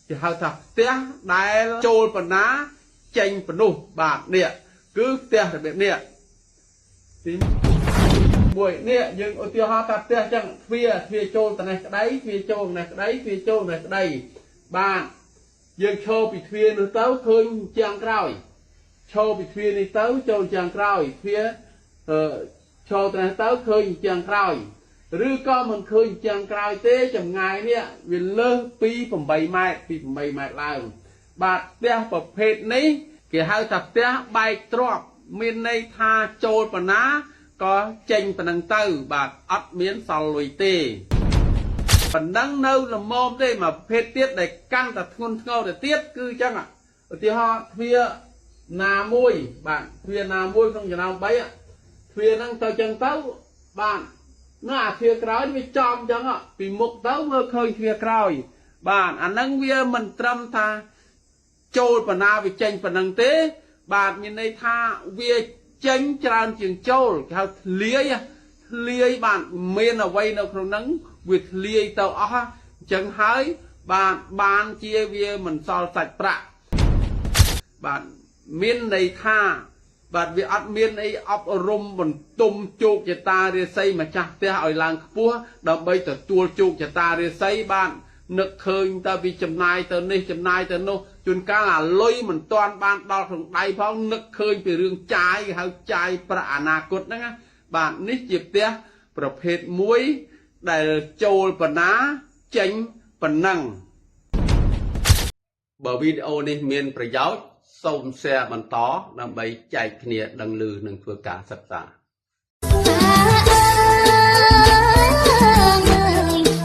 គេហៅថាផ្ទះដែលចូលបណ្ណាចេញប៉ុណ្ណោះបាទនេះគឺផ្ទះរបៀបនេះទីមួយនេះយើងឧទាហរណ៍ថាផ្ទះចឹងទ្វារចូលទៅនេះក្តីទ្វារចូលនេះក្តីទ្វារចូលនេះក្តីបាទយើងឈរពីទ្វារនោះទៅឃើញជាងក្រោយឈរពីទ្វារនេះទៅចូលជាងក្រោយទ្វារអឺឈរទៅនេះទៅឃើញជាងក្រោយឬក៏មិនឃើញជាងក្រោយទេចម្ងាយនេះវាលើសពី8ម៉ែត្រពី8ម៉ែត្រឡើងបាទផ្ទះប្រភេទនេះគេហៅថាផ្ទះបែកទ្របមានន័យថាចូលប៉ុណ្ណាក៏ចេញប៉ុណ្ណឹងទៅបាទអត់មានសល់លុយទេប៉ុណ្ណឹងនៅល្មមទេមួយប្រភេទទៀតដែលកាន់តែធ្ងន់ធ្ងរទៅទៀតគឺអញ្ចឹងឧទាហរណ៍ទ្វារណាមួយបាទទ្វារណាមួយក្នុងចំណោម3ទ្វារហ្នឹងទៅអញ្ចឹងទៅបាទនៅអាទ្វារក្រោយវាចំអញ្ចឹងពីមុខទៅមើលឃើញទ្វារក្រោយបាទអាហ្នឹងវាមិនត្រឹមថាចូលបណ្ណាវាចេញប៉ុណ្ណឹងទេបាទមានន័យថាវាចេញច្រើនជាងចូលគេហៅធ្លាយធ្លាយបាទមានអ្វីនៅក្នុងហ្នឹងវាធ្លាយទៅអស់អញ្ចឹងហើយបាទបានជាវាមិនសល់សាច់ប្រាក់បាទមានន័យថាបាទវាអត់មានអីអប់រំបន្ទុំជោគជតារាសីម្ចាស់ផ្ទះឲ្យឡើងខ្ពស់ដើម្បីទទួលជោគជតារាសីបាទនឹកឃើញតើពីចំណាយទៅនេះចំណាយទៅនោះជួនកាលអាលុយមិនទាន់បានដល់ក្នុងដៃផងនឹកឃើញពីរឿងចាយគេហៅចាយប្រាក់អនាគតហ្នឹងណាបាទនេះជាផ្ទះប្រភេទមួយដែលចូលបណ្ណាចេញប៉ុណ្ណឹងបើវីដេអូនេះមានប្រយោជន៍សូម share បន្តដើម្បីចែកគ្នាដឹងឮនិងធ្វើការសិក្សា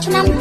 ឆ្នាំ